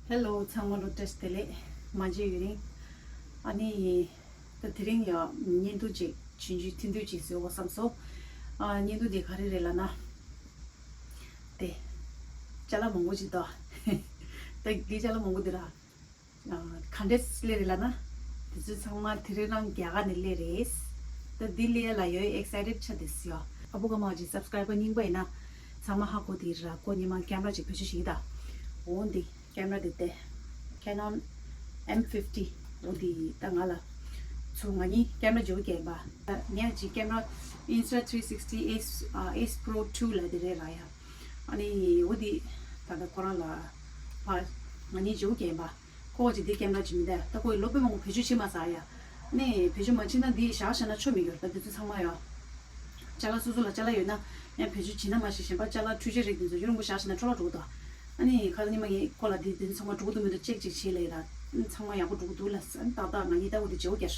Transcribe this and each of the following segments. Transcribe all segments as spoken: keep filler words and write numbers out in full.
ཧེ་ལོ། ཚང་མ་ལ་བཀྲ་ཤིས་བདེ་ལེགས། མ་མཇལ་ཡུན་རིང་། ཨ་ནི། ད་དེ་རིང་ཡང་བརྙན་ཐུང་ཅིག་ཆུང་ཆུང་ཐུང་ཐུང་ཅིག་བཟོ་དགོས་བསམ་སོང་། ཨ། བརྙན་ཐུང་འདི་ག་རེ་རེད་ལབ་ན། དེ། ཅ་ལག་མང་པོ་ཅིག་འདུག་ད་འདི་ཅ་ལག་མང་པོ་འདི་ར། ཨ། ག་འདྲས་སླེབས་རེད་ལབ་ན། དེ་ཚོ་ཚང་མ་དེ་རིང་རང་རྒྱ་གར་ནས་སླེབས་རེད། ད་འདི་སླེབས་ཡ་ལ་ཡོད་ཨེག་སའི་ཊེཌ་ཆགས་བསྡད་ཡོད། ཨ་བུ་ག་མ་ཅིག་སབ་སི་ཀ་རའི་བར་རྙིང་པ་ཡིན་ན། ཚང་མ་ཧ་གོ་དེ་ར་ཁོ་ཉི་མ་ཀེམ་ར་ཅིག་བེད་སྤྱོད་བྱེད་ཀྱི་ད། འོ་འདི། ཀེམ་ར་འདི་སྟེ། Canon M fifty། འོ་འདི་ད་ང་ལ། ཚུར་ང་གཉིས་ཀེམ་ར་བརྗེ་པོ་བརྒྱབ་པ། ད་ངས་ཅིག་ཀེམ་ར་Insta three sixty Ace, ཨ། Ace Pro two ལབ་དེ་རེད་ར་ཡ། ཨ་ནི་འོ་འདི། ད་ལྟ་ཁོ་རང་ལ། ཕར། ང་གཉིས་བརྗེ་པོ་བརྒྱབ་པ། ཁོ་ཅིག་འདི་ཀེམ་ར་ཅིག་མི་འདུག་ད་ཁོས་ལོ་དཔེ་མང་པོ་བེད་སྤྱོད་བྱེད་མ་ཚར་ཡ། ཨ་ནི་བེད་སྤྱོད་མ་བྱེད་ན་འདི་བཞག་བཞག་ན་ཆོ་མི་འགྱུར། ད་འདི་ཚོ་ཚང་མ་ཡོད། ཅ་ལག་སོ་སོ་ལ་ཅ་ལག་ཡོད་ན། ཡང་བེད་སྤྱོད་བྱེད་ན་མ་ཤེས་གཞན་པ་ཅ་ལག་འཕྲུལ་ཆས་རིགས་དེ་ཚོ་ཡུན་རིང་པོ་བཞག་བཞག་ན་འཕྲོ་བརླག་འགྲོ་གི་འདུག་ཨ་ནི་ཁ་སང་ཉི་མ་ངས་ཁོ་ལ་འདི་འདི་ཚོ་ཚང་མ་འགྲོ་གི་འདུག་མི་འདུག་ཅེག་ཅིག་བྱེད་ལབ་ཡིན་ར། ཨ་ནི་ཚང་མ་ཡག་པོ་འགྲོ་གི་འདུག་ལབ། ཨ་ནི་ཏག་ཏག་ང་གཉིས་ལྟ་བུ་འདི་བརྗེ་པོ་བརྒྱབ།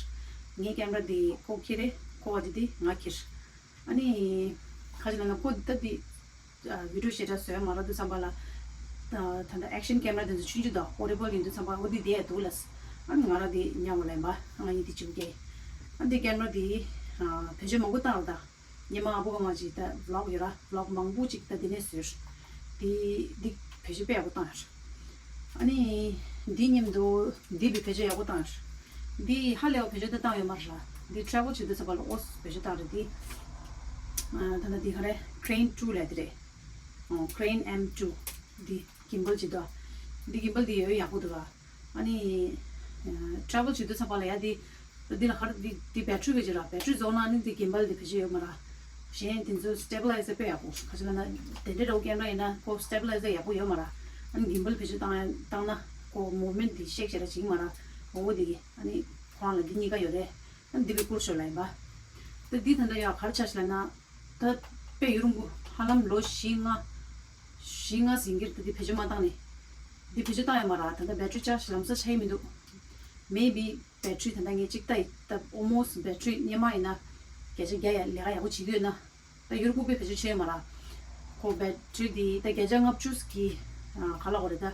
ངའི་ཀེམ་ར་འདི་ཁོ་ཁྱེར་རེད། ཁོ་བ་འདི་འདི་ང་ཁྱེར། ཨ་ནི། ཁ་ཅིག་ལབ་ན་ཁོ་ད་འདི། ཨ། བི་ཌིའོ་ཞེ་དྲག་བཟོས་མ་རག་དུས་ཙམ་པ་ལ། ད་ད་ལྟ་ཨེག་ཤན་ཀེམ་ར་དེ་ཚོ་ཆུང་ཆུང་དང་པོར་ཊེ་བལ་ཡིན་དུས་ཙམ་པ་འོ་འདི་བསྡད་འདུག་ལབ། ཨ་ནི་ང་རང་འདི་ཉར་བ་ལེན་པ་ང་གཉིས་འདི་བྱེད་ཀྱི། ཨ་འདི་ཀེམ་ར་འདི། ཨ། བེད་སྤྱོད་མང་པོ་བཏང་ར་ད། ཉི་མ་ཨ་བུ་ག་མ་ཅིག་ད་བི་ལོག་ཡོད་ར། བི་ལོག་མང་པོ་ཅིག་ད་འདི་ནས་བཟོས། འདི་འདི་བེད་སྤྱོད་དཔེ་ཡག་པོ་བཏང་ཡོད། ཨ་ནི། འདི་མཉམ་དུ་འདི་བི་བེད་སྤྱོད་ཡག་པོ་བཏང་ཡོད། འདི་ཧ་ལས་པ་བེད་སྤྱོད་ད་བཏང་ཡོད་མ་རེད། འདི་ཊེ་བལ་བྱེད་དུས་ཙམ་པ་ལ་ཨོ་བེད་སྤྱོད་བཏང་རེད་འདི། ཨ། ད་ལྟ་འདི་ག་རེ། Crane two ལབ་དེ་རེད། ཨོ། Crane M two། འདི་གིམ་བལ་བྱེད་དུས། འདི་གིམ་བལ་འདི་ཡོད་ཡག་པོ་འདུག་ར། ཨ་ནི། ཨ། ཊེ་བལ་བྱེད་དུས་ཙམ་པ་ལ་ཡ་འདི། འདི་ལ་ག་རེ་འདི་འདི་བེ་ཊི་རི་བེད་སྤྱོད་ར། བེ་ཊི་རི་རྫོགས་ན་ནི་འདི་གིམ་བལ་འདི་བེད་སྤྱོད་ཡོད་མ་ར། གཞན་དེ་ཚོ་སི་ཊེ་བི་ལའི་ཛར་དཔེ་ཡག་པོ། ག་ཅི་ལབ་ན་དེ་འདྲའི་འདྲ་བོ་ཀེམ་ར་ཡིན་ན་ཁོ་སི་ཊེ་བི་ལའི་ཛར་ཡག་པོ་ཡོད་མ་ར། ཨ་ནི་གིམ་བལ་བེད་སྤྱོད་བཏང་བཏང་ན་ཁོ་མུབ་མེན་ཊི་འདི་ཤེག་ཞེ་དྲག་བྱེད་ཀྱི་མ་ར། འོ་འདི་གི་ཨ་ནི་ཁོ་རང་ལ་འདི་གཉིས་ཀ་ཡོད་རེད། ཨ་ནི་འདི་བི་ཀུལ་ཤོ་ལ་ཡིན་པ། ད་འདི་ད་ལྟ་ཡ་ག་རེ་ཆགས་ཤག་ལབ་ན། ད་དཔེ་ཡུན་རིང་པོ་ཧ་ལམ་ལོ་བཞི་ལྔ། བཞི་ལྔ་ཟིན་གྱི་རེད། ད་འདི་བེད་སྤྱོད་མ་བཏང་ནས། འདི་བེད་སྤྱོད་བཏང་ཡོད་མ་ར། ད་ལྟ་བེ་ཊི་རི་ཅར་ཇི་ལམ་སང་ཆགས་ཀྱི་མི་འདུག་མེ་བི་བེ་ཊི་རི་ད་ལྟ་ངས་གཅིག་ལྟ་ཡི་ད་ཨོལ་མོ་སི་ཊི་བེ་ཊི་རི་སྔོན་མ་ཡིན་ན་བརྒྱ་ཆ་བརྒྱ་ཡ་ལས་ཀ་ཡག་པོ་བྱེད་ཀྱི་ཡོད་ན། ད་ཡུན་རིང་པོ་དཔེ་བེད་སྤྱོད་བྱས་ཡོད་མ་ར། ཁོ་བེ་ཊི་རི་འདི་ད་བརྒྱ་ཆ་ལྔ་བཅུ་གི། ཨ། ག་ལབ་དགོས་རེད་ད།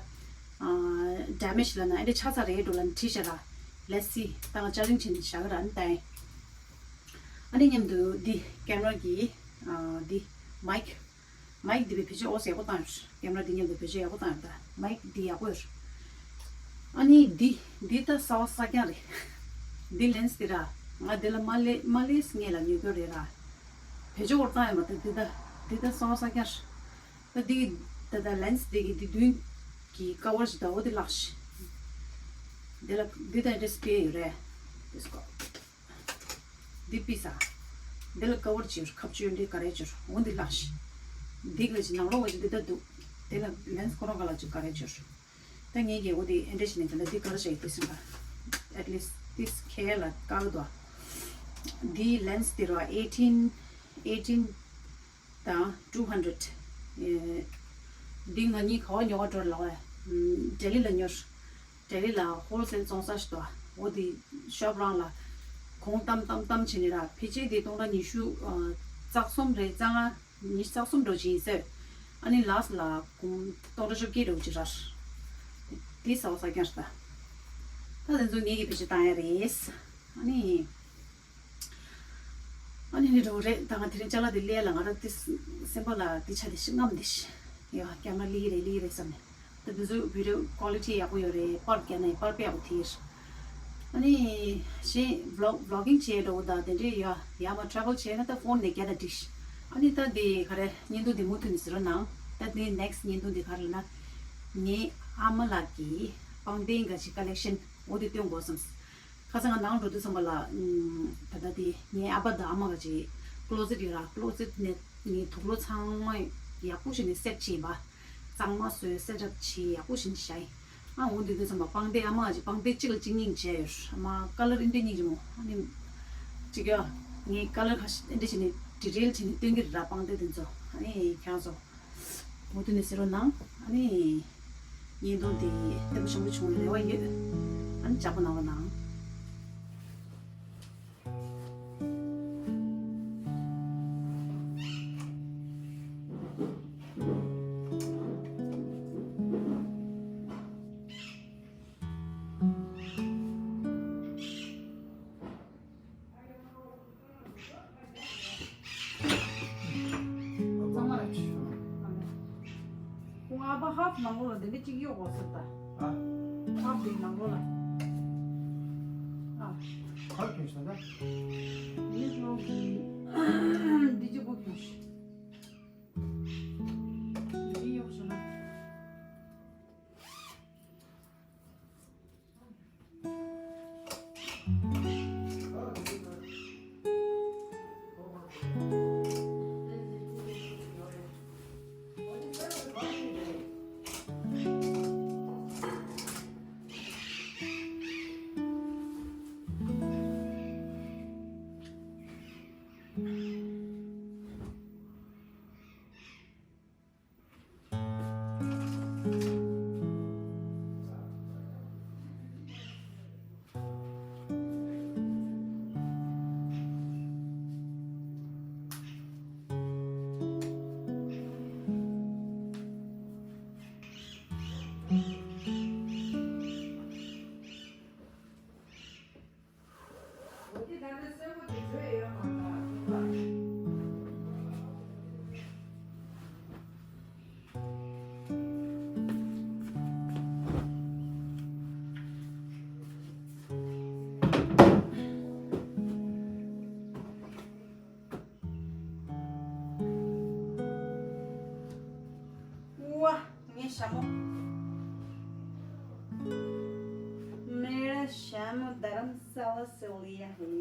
ཨ། ཌེ་མེ་ཇི་ལབ་ན་ཨེ་འདྲ་ཆགས་ཚར་རེད་འགྲོ་ལབ་ནས་བྲིས་ཤག་ར། ལེཊ་སི། ད་ང་ཅར་ཇིང་བྱས་ནས་བཞག་གི་ར། ཨ་ནི་ད་ཡིན། ཨ་ནི་མཉམ་དུ་འདི་ཀེམ་ར་གི། ཨ། འདི་མའིག་མའིག་འདི་བི་བེད་སྤྱོད་ཨོ་ཙི་ཡག་པོ་བཏང་ཡོད། ཀེམ་ར་འདི་མཉམ་དུ་བེད་སྤྱོད་ཡག་པོ་བཏང་ཡོད་ད། མའིག་འདི་ཡག་པོ་ཡོད། ཨ་ནི་འདི་འདི་ད་གསར་པ་གསར་རྐྱང་རེད། འདི་ལེན་སི་འདི་ར། ང་འདི་ལ་མ་ལེ་མ་ལེས་ངེས་ལ་ཉོ་རྒྱུ་རེད་ར། བེད་སྤྱོད་ཨོ་བཏང་ཡོད་མ་ད། འདི་ད་འདི་ད་གསར་པ་གསར་རྐྱང་རེད། ད་འདི་ད་ད་ལེན་སི་འདི་གི་འདི་མདུན་གི་ཀ་བར་ཞིག་ད་འོ་འདི་བརླགས་ཤག་འདི་ལ་འདི་ད་འདྲ་སི་པེ་ཡོད་རེད། འདི་སྐོར། འདི་པི་ས། འདི་ལ་ཀ་བར་བྱས་ཁབ་ཅིག་འདི་ག་རེ་བྱས་འོ་འདི་བརླགས་ཤག་འདི་ག་ཅིག་ནང་ལོགས་ག་ཅིག་འདི་ལྟར་འདུག་འདི་ལ་ལེན་སི་ཁོ་རང་ག་ལ་ཅིག་ག་རེ་བྱས། ད་ངས་ཀྱིས་འོ་འདི་ཨེ་འདྲ་བྱས་ནས་ད་ལྟ་འདི་ག་རེ་བྱས་འདི་སེམས་པ། At least this care ལ་བཀག་འདུག་འདི་ལེན་སི་འདི་ར་eighteen eighteen དང་two hundred། ཨེ། འདི་ང་གཉིས་ག་བ་ཉོ་བ་འགྲོ་ལ་བ། ལྡི་ལི་ལ་ཉོས། ལྡི་ལི་ལ་ཧོལ་སེལ་བཙོང་ས་ཞིག་འདུག་འོ་དེ་ཤོབ་རང་ལ་གོང་གཏམ་གཏམ་གཏམ་བྱས་ནས་ར། ཕལ་ཆེར་དེ་སྟོང་ཕྲག་ཉི་ཤུ། ཨ། རྩ་གསུམ་རེད། རྩ་ལྔ། ཉི་ཤུ་རྩ་གསུམ་འདྲ་བོ་ཅིག་ཡིན་ཟེར། ཨ་ནི་ལཱསི་ལ་གོང་སྟོང་ཕྲག་བཅོ་བརྒྱད་འདྲ་བོ་ཅིག་རག་དེ་གསར་པ་གསར་རྐྱང་རེད་ད། ད་དེ་ཚོ་ངེད་ཀྱིས་བེད་སྤྱོད་བཏང་ཡ་རེད། ཨ་ནི། ཨ་ནི་ནི་འགྲོ་རེད། ད་ང་དེ་རིང་ཅ་ལག་དེ་སླེབས་ལ་ང་རང་དེ་སེམས་པ་ལ་དེ་ཆ་དེ་ཤི་རྔམ་དེ་ཤི། ཡ་ཀེམ་ར་ལི་རེད་ལི་རེད་བསམ་ནས། ད་དེ་ཚོ་བི་ཌིའོ་ཀོ་ལི་ཊི་ཡག་པོ་ཡོད་རེད། པར་རྒྱག་ན་ཡང་པར་དཔེ་ཡག་པོ་དེ་ཡོད། ཨ་ནི་གཞན་བི་ལོག་བི་ལོག་གིང་བྱས་འགྲོ་ད་དེ་འདྲས་ཡ་ཡ་མ་ཊ་རེ་ཝལ་བྱས་ན་ད་ཕོན་ནས་རྒྱག་ད་འགྲིག་ཨ་ནི་ད་དེ་ག་རེ་བརྙན་ཐུང་དེ་མུ་མཐུད་ནས་གཟིགས་རོགས་གནང་། ད་དེ་ནེག་སི་ཊི་བརྙན་ཐུང་དེ་ག་རེ་ལབ་ན། ངའི་ཨ་མ་ལགས་ཀྱི་པང་གདན་འགའ་ཞིག་ཀ་ལེག་ཤན་འོ་དེ་སྟོན་དགོས་བསམས། ཁ་སང་ང་ནང་འགྲོ་དུས་ཙམ་པ་ལ། ཨམ། ད་ལྟ་དེ་ངའི་ཨ་ཕ་དང་ཨ་མ་ག་ཅིག་ཀློ་ཟེཊ་ཡོད་ར། ཀློ་ཟེཊ་ནས་ངའི་དུག་ལོག་ཚང་མ་ཡག་པོ་བྱས་ནས་སེཊ་བྱས་པ། གཙང་མ་བཟོས་སེཊ་ཨབ་བྱས་ཡག་པོ་བྱས་ནས་བཞག་ཡིན། ཨ་འོ་འདི་དུས་ཙམ་པ་པང་གདན་ཨ་མ་ག་ཅིག་པང་གདན་གཅིག་ལ་གཅིག་རྙིང་བྱས་ཡོད། ཨ་མ་ཀ་ལར་འདི་འདྲ་རྙིང་གི་མོ། ཨ་ནི་ཅིག་ཡ་ངའི་ཀ་ལར་ཁ་ཤས་འདི་འདྲ་བྱས་ནས་ཌི་ཊེལ་བྱས་ནས་སྟོན་གྱི་རེད་ར། པང་གདན་དེ་ཚོ་ཨ་ནི་ཁྱེད་རང་ཚོ། མུ་མཐུད་ནས་གཟིགས་རོགས་གནང་། ཨ་ནི། བརྙན་ཐུང་འདི་ལྟད་མོ་ཆེན་པོ་བྱུང་བའི་རེ་བ་ཡོད། ཨ་ནི་ལྕགས་པོ་གནང་རོགས་གནང་། ཕབ་ནང་ལོགས་ལ་འདི་འདྲ་གཅིག་གཡོག་དགོས་ཟེར་ད། ཨ། ཕབ་འདི་ནང་ལོགས་ལ། ཨ། ག་རེ་གྱོན་ཤག་ད། འདི་ལོགས་ཀྱི་འདི་གཅིག་པོ་གྱོན་ཤག་འདི་གཡོག་ཤག་ན། ཝ། ངའི་ཞྭ་མོ། मेरा शामू धर्मशाला से लिया है।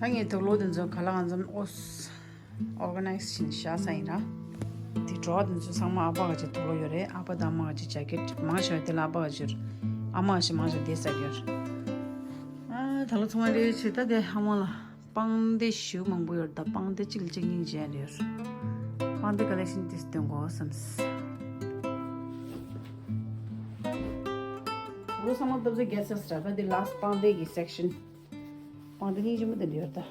ད་ངས་དུག་ལོག་དེ་ཚོ་ག་ལ་གང་འཚམ་ཨོ་ཨོར་ག་ནའི་ཛི་བྱས་ནས་བཞག་ས་ཡིན་ར། དེ་གྲོགས་དེ་ཚོ་ཚང་མ་ཨ་ཕ་ག་ཅིག་དུག་ལོག་ཡོད་རེད། ཨ་ཕ་དང་ཨ་མ་ག་ཅིག་ཇེ་ཀེཊ་མང་ཆེ་བ་དེ་ལ་ཨ་ཕ་ག་ཅིག་ཨ་མ་ག་ཅིག་མང་ཆེ་བ་དེ་ཟ་གི་ཡོད་རེད། ཨ་ད་ལོ་ཚང་མ་རེད་བྱས། ད་དེ་ཨ་མ་ལ་པང་གདན་ཞེ་པོ་མང་པོ་ཡོད་རེད། ད་པང་གདན་གཅིག་ལ་གཅིག་གཉིས་བྱས་རེད། པང་གདན་ཀ་ལེག་ཤན་དེ་སྟོན་དགོས་བསམས། ལོ་ཚང་མ་སྟབས་བདེ་རྒྱལ་ས་སི་ར་ད་དེ་ལ་སི་པང་གདན་གྱི་སེག་ཤན། པང་གདན་སྙིང་རྗེ་མོ་དེ་འདྲ་ཡོད་ད།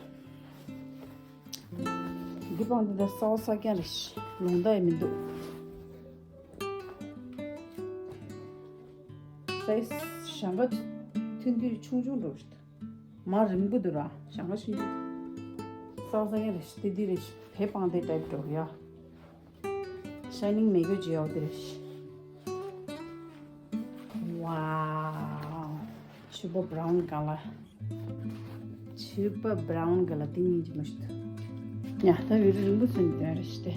འདི་པང་འདི་ད་སའོ་ས་ཀྱང་རེད། ལུང་ད་ཡི་མི་འདུག་སའི་ཞང་ཁ་ཐུན་དུས་ཆུང་ཆུང་འགྲོ་ཞིག་མ་རིང་པོ་འདུག་ར་ཞང་ཁ་ཆུང་ཆུང་། སའོ་ས་ཀྱང་རེད། དེ་འདི་རེད། བེ་པང་དེ་ཏའིབ་འགྲོ་ཡ། ཤའི་ནིང་མེ་གོ་ཇི་ཡའོ་དེ་རེད། ཝའོ། ཕྱུ་པ་བྷ་རའུན་ག་ལ། ཕྱུ་པ་བྷ་རའུན་ག་ལ་དེ་སྙིང་རྗེ་མོ་ཞིག་འདུག་ཡ་ད་ཡུ་རི་རིང་པོ་ཚུན་དོན་རེ་ཞིག་སྟེ།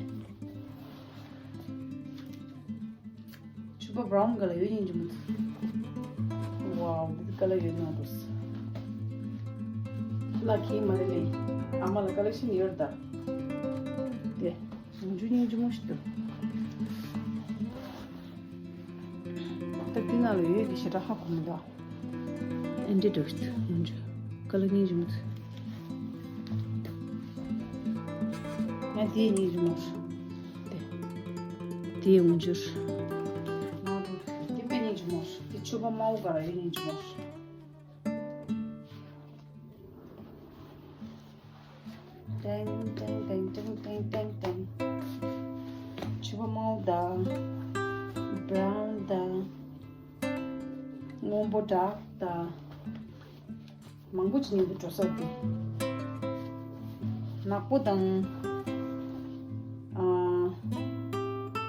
ཕྱུ་པ་བྷ་རའུན་ག་ལ་ཡོད་སྙིང་རྗེ་མོ་འདུག་ཝའོ་འདི་ག་ལ་ཡོད་ནོ་འདུག་ལ་ཁྱི་མ་རེད་ལེ། ཨ་མ་ལ་ཀ་ལེག་ཤན་ཡོད་ད། དེ། ཟུང་ཆུ་སྙིང་རྗེ་མོ་ཞིག་འདུག་ད་འདི་ནང་ལ་ཡོད་ཀྱི་ཞེ་དྲག་ཧ་གོ་མི་འདུག་ཨེ་འདྲ་འདུག་ཟུང་ཆུ་ཀ་ལ་སྙིང་རྗེ་མོ་འདུག་ང་དེའི་སྙིང་རྗེ་མོ་རེད། དེ་དེའི་འོང་འཇུར། ང་འདི་དཔེ་སྙིང་རྗེ་མོ་རེད། དེ་ཕྱུ་པ་དམར་པོ་ག་ར་ཡོད་སྙིང་རྗེ་མོ་རེད། ཏེང་ཏེང་ཏེང་ཏེང་ཏེང་ཏེང་ཏེང་། ཕྱུ་པ་དམར་པོ་དང་། བྷ་རའུན་དང་། སྔོན་པོ་འདྲ་དང་། མང་པོ་ཅིག་ཉོས་འདུག་འགྲོ་ས་དེ། ནག་པོ་དང་། ཨ།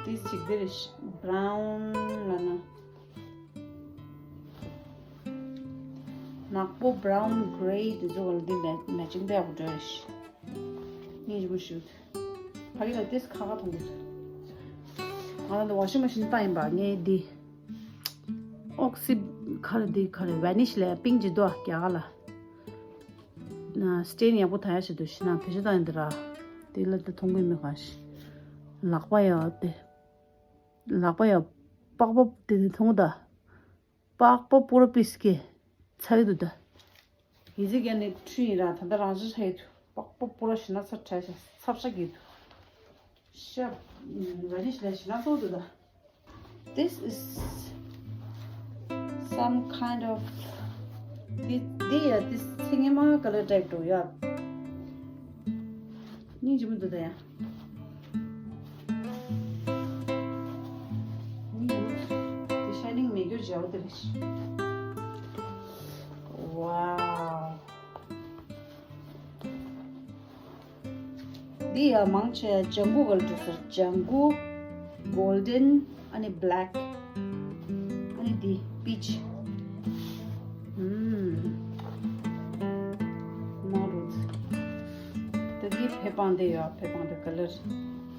ཏིས་ཅིག་འདིར་བྷ་རའུན་ལ་ན། ནག་པོ་བྷ་རའུན་གྷེ་རེ་དེ་ཚོ་ག་ལ་འདི་མེ་མེ་ཅིང་བེ་ཡག་པོ་འགྲོ་ཡ་ཤི། སྙིང་རྗེ་མོ་ཞུ། ཕ་གི་ལ་ཏིས་ཁ་ཁ་མཐོང་གི་འདུག་ང་ལ་འདི་ཝ་ཤིང་མ་ཤིན་བཏང་ཡིན་པ་ངས་འདི། ཨོག་སི་ཁ་རེ་འདི་ཁ་རེ་ཝེ་ནིཤ་ལ་པིང་ཅི་འདུག་ཨ་རྒྱ་གར་ལ། ན་སི་ཊེན་ཡག་པོ་ཐ་ཡ་ཞིག་འདུག་ཤི་ན་བེད་སྤྱོད་བཏང་ཡིན་འདི་ར། དེ་ལ་དེ་མཐོང་གི་མི་གང་ཞིག་ལག་པ་ཡ་དེ། ལག་པ་ཡ་པགས་པ་དེ་དེ་མཐོང་ད། པགས་པ་པུ་ར་པིས་ཀེ་ཚ་གི་འདུག་ད། ཡི་ཟི་རྒན་ནི་ཁྲུ་ཡིན་ར་ད་ལྟ་རང་བཞིན་ཆ་ཡི་འདུག་པགས་པ་པུ་ར་ཞི་ན་ཚ་ཁྲ་ཤ་ཚབ་ཤ་གི་འདུག་ཤ་ར་ནི་ཞི་ན་ཚོགས་འདུག་ད། This is some kind of this, this, yeah, this ཚེ་ངེ་མ་ཀ་ལར་ཊའིབ་འགྲོ་ཡ། སྙིང་རྗེ་མོ་འདུག་ད་ཡ། སྙིང་རྗེ་མོ་འདུག་དེ་ཤའི་ནིང་མེ་གོ་ཇི་ཡའོ་དེ་རེད། ཝའོ། འདི་ཡ་མང་ཆེ་ལྗང་གུ་ག་ལ་འགྲོ་ཟེར། ལྗང་གུ། གོལ་ཌེན། ཨ་ནི་བྷི་ལེག་ཨ་ནི་འདི་པིཆ། ཨུམ། མ་རུ། ད་འདི་བེ་པང་དེ་ཡ་བེ་པང་དེ་ཀ་ལར།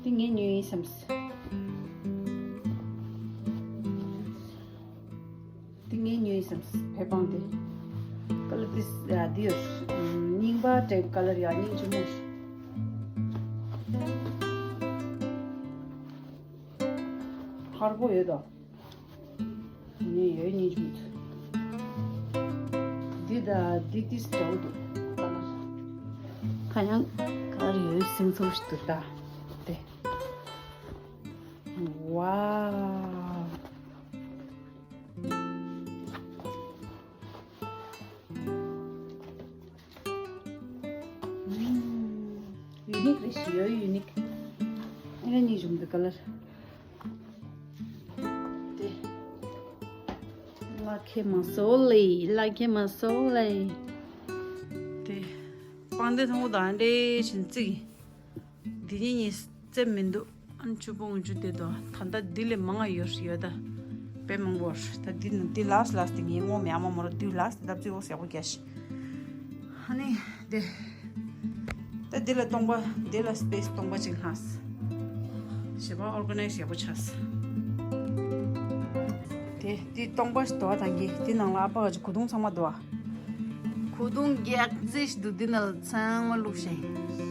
འདི་ངས་ཉོས་ཡིན་བསམ། འདི་ངས་ཉོས་བསམ་བེ་པང་དེ། ཀ་ལར་དེ་ཡ་འདི་ཡོད། རྙིང་པ་ཏའིབ་ཀ་ལར་ཡ་སྙིང་རྗེ་མོ། ཧར་པོ་ཡོད་དོ། ངས་ཡོད་སྙིང་རྗེ་མོ། འདི་ད་འདི་ཏིས་འདྲ་བོ་འདུག་ཀ་ལར། ཁ་ཡང་ཀ་ལར་ཡོད་སེང་ཚོར་ཞིག་འདུག་ད། དེ། ཝའོ། ཡུ་ནིག་རེད་ཤི་ཡོད་ཡུ་ནིག་ཨེ་རེ་ནི་ཞུམ་དུ་ཀ་ལར། དེ། ལ་ཁེ་མ་སོ་ལེ་ལ་ཁེ་མ་སོ་ལེ། དེ། པང་དེ་ཐོང་དང་འདྲེ་བཞིན་བརྩིགས། འདི་གཉིས་གཉིས་རྩེ་མི་འདུག་ཨ་ནི་ཆུ་བོ་ངུ་ཆུ་དེ་དོ་ད་ལྟ་འདི་ལས་མང་ང་ཡོད་ཡོད་ད། དཔེ་མང་པོ་ད་འདི་ནི་འདི་ལགས་ལགས་དེ་ངའི་ངོ་མེད་ཨ་མ་མོ་ར་འདི་ལགས་དེ་ལབ་ཙི་འོ་ཟེར་བོ་རྒྱ་ཤི། ཨ་ནི་དེ། ད་འདི་ལ་སྟོང་པ་འདི་ལ་སི་པེ་སི་སྟོང་པ་ཅིག་ལྷགས། ཞེ་པ་ཨོར་ག་ནའི་ཛི་ཡག་པོ་ཆགས། དེ་འདི་སྟོང་པ་ཞིག་འདུག་ཨ་ད་གི་འདི་ནང་ལ་ཨ་ཕ་ག་ཅིག་གོས་ཐུང་ཚང་མ་འདུག་ཨ། གོས་ཐུང་རྒྱག་རྩིས་ཤིག་འདུག་འདི་ནང་ལ་ཚང་མ་བླུགས་ཤིང་།